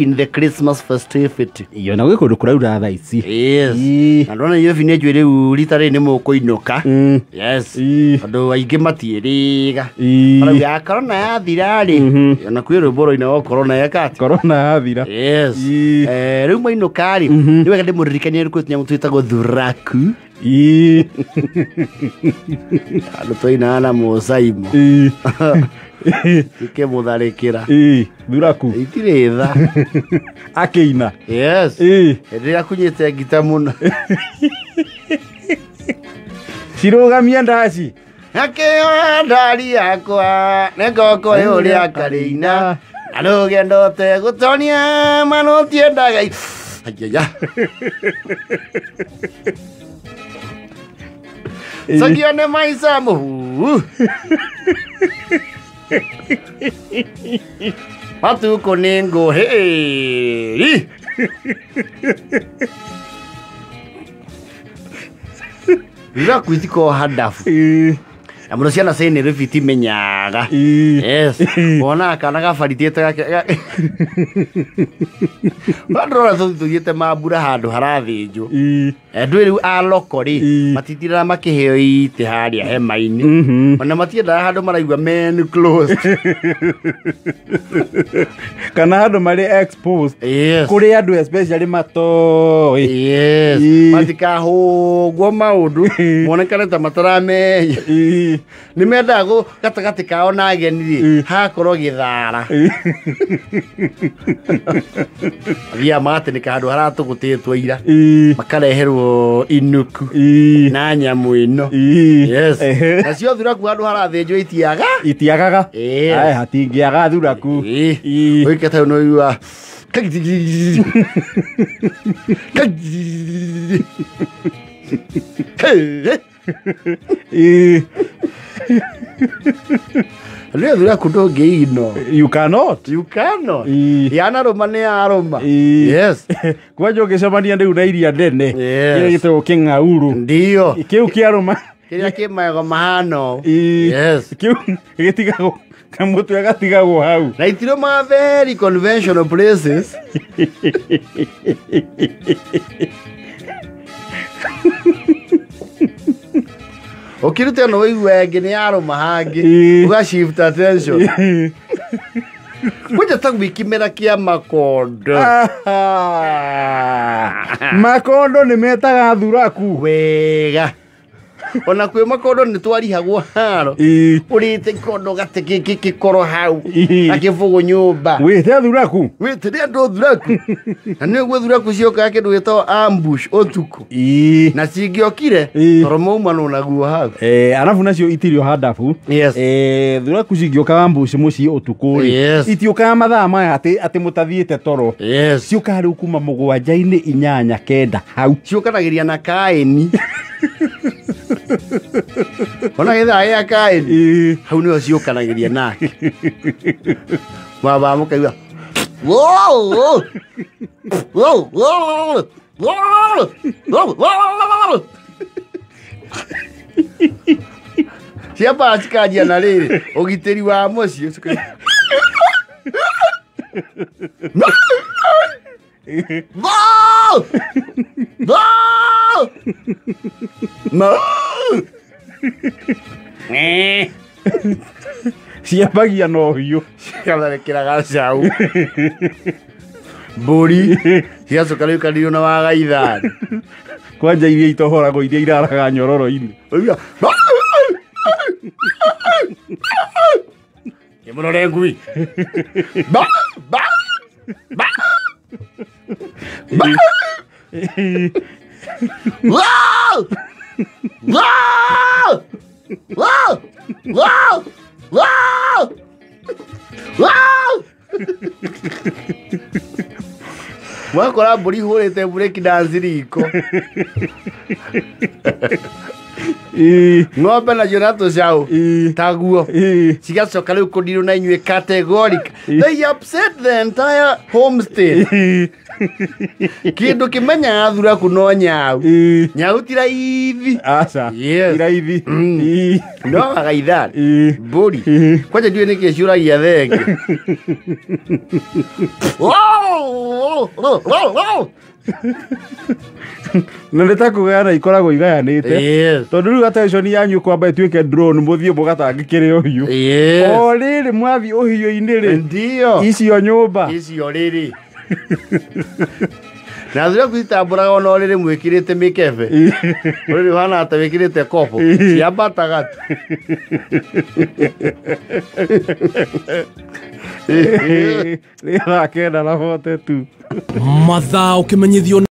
In the Christmas festivity. Iyo na gwĩ kũndũ kũraura thaa ici. Yes. Ii. Na ndona iyo nĩ njũĩ rĩu rita rĩrĩ nĩ mũkũinũka. Yes. Ii. Andũ aingĩ matiĩrĩga. Ii. Marauga korona yathira rĩ. Ona kwĩ rwĩmbo rũinagwo korona yeka atĩa? Korona yathira. Yes. Ii. Rĩu mainũka rĩ, nĩ wega ndĩmũririkanie kwĩ tũnyamũ twĩtagwo thuraku. Ii. Andũ twainaga na mũcaimo. Ii. Ikĩmũtharĩkĩra. Ii. Thuraku. Itirĩ tha. Akĩina. Yes. Ii. Hĩndĩ ĩrĩa akunyĩte ngita mũno. Cirũgamie ndaci. Akĩoya ndari yakwa nĩ ngoko ũrĩa akarĩina na rũgendo tegũtonia manũtiendaga. Aiya. Cokia nĩ maica mũhu. Matukũ nĩ ngũhĩri. Thuraku itikoragwo handabu. Ii. Na mũno ciana cia Nairobi itimenyaga. Ii. Yes. Wonaga kana gabaritĩte gake. Ndĩrona tũthiĩte mambura handũ harathĩnjwo. Ii. Andũ rĩu a loko rĩ, Ii. matitindaga makĩheo itĩ harĩa hema-inĩ. Ona matiendaga handũ maraigua men closed. Kana handũ marĩ exposed. Yes. Kũrĩ andũ especially matoĩ. Yes. Ii. Matikahũgwo maũndũ monekane ta mataramenya. Ii. Nĩ mendaga gatagatĩ kao na ageni rĩ, Ii. hagakorwo gĩthara. Ii. Mathiaga magatĩnĩka handũ haratũgũtĩtwo ira. Ii. Makareherwo inuku Ii. na nyamũ ĩno. Ii. Yes. Ehe. Nacio thuraku handũ harathĩnjwo itiaga. Itiagaga. Yes. Ai, hatingĩaga thuraku. Ii. Ii. Ũikete hau nĩũigua Ii. Rĩu thuraku ndũngĩino. You cannot. You cannot. Ii. Yanarũma nĩ yarũma. Ii. Yes. Kwanja ũngĩcemania rĩu na iria nene. Yes. Kĩrĩa gĩtagwo kĩng'aurũ. Ndio. Kĩu kĩarũma. Kĩrĩa kĩ magego mahana ũũ. Ii. Yes. Kĩu gĩtigagwo kamũtwe gatigagwo hau. Na itirũmaga very conventional places. Ũkĩruta ĩno ũigue ĩngĩ nĩ yarũma hangĩ. Ii. Ũga shift attention. Kwanja ta gwĩ kĩmera kĩa makondo. Makondo nĩ metaga thuraku. Wega. Ona kwĩ makondo nĩ twarihagwo haro. Ii. Ũrĩte ikondo gate gĩkoro hau. Ii. Na kĩbũgũ nyũmba. Wĩte thuraku. Wĩtĩre andũ thuraku. Na nĩ ũguo thuraku ciokaga kĩndũ gĩtagwo ambush ũtukũ. Ii. Na cingĩokire Ii. toro maumanwo naguo hau. Arabu nacio itirĩ o handabu. Yes. Thuraku cingĩũkaga ambush mũciĩ ũtukũ rĩ. Yes. Itiũkaga mathaa maya atĩ mũtathiĩte toro. Yes. Ciũkaga rĩu kuma mũgwanja-inĩ 8 9 hau. Ciũkanagĩria na kaĩni. Ona gĩthaa gĩa kaĩni. Ii. Hau nĩho ciũkanagĩria nake. Baba mũkaigua. Whoa, whoa. Whoa, whoa. Whoa, whoa, whoa. Ciambaga cikanjia na rĩrĩ ũgitĩri wa mũciĩ. Whoa! Whoa! No! Ciambagia na ũhiũ. Cigatharĩkĩra gacaũ. Mbũri cigacoka rĩu kanirwo na wagaithani. Kwanja iria itohoragwo iria iraraga nyororo-inĩ. Ũigua, Kĩmũrore ngui. Ba, ba, ba. Ba. Wow! Wow! Wow! Wow! Wow! Wow! Mwakora mbũri hũrĩte mburĩki dance riko. Ng'ombe nacio na tũcaũ taguo cigacoka rĩu kũndirwo na inyuĩ categoric. They upset the entire homestead. Kĩndũ kĩmenyaga thuraku no nyau. Nyau ti raithi. Aca. Yes. Ti raithi. No wagaithani. Mbũri. Kwanja ndiũĩ nĩkĩ ciũragia thenge. Wow! Na nĩ ta kũgayana ikoragwo igayanĩte. Yes. Tondũ rĩu attention yanyu kwamba ĩtuĩke drone mũthiĩ mũgatangĩkĩre ũhiũ. Yes. O rĩrĩ mwathiĩ ũhiũ-inĩ rĩ, Ndio. icio nyũmba. Icio rĩrĩ. Na thuraku itambũraga ona rĩrĩ mwĩkĩrĩte mĩkebe. Rĩrĩ ũhana ta wĩkĩrĩte kobo. Ciambataga tu. Nĩ thaa 9:42. Mathaa ũkĩmenyithio.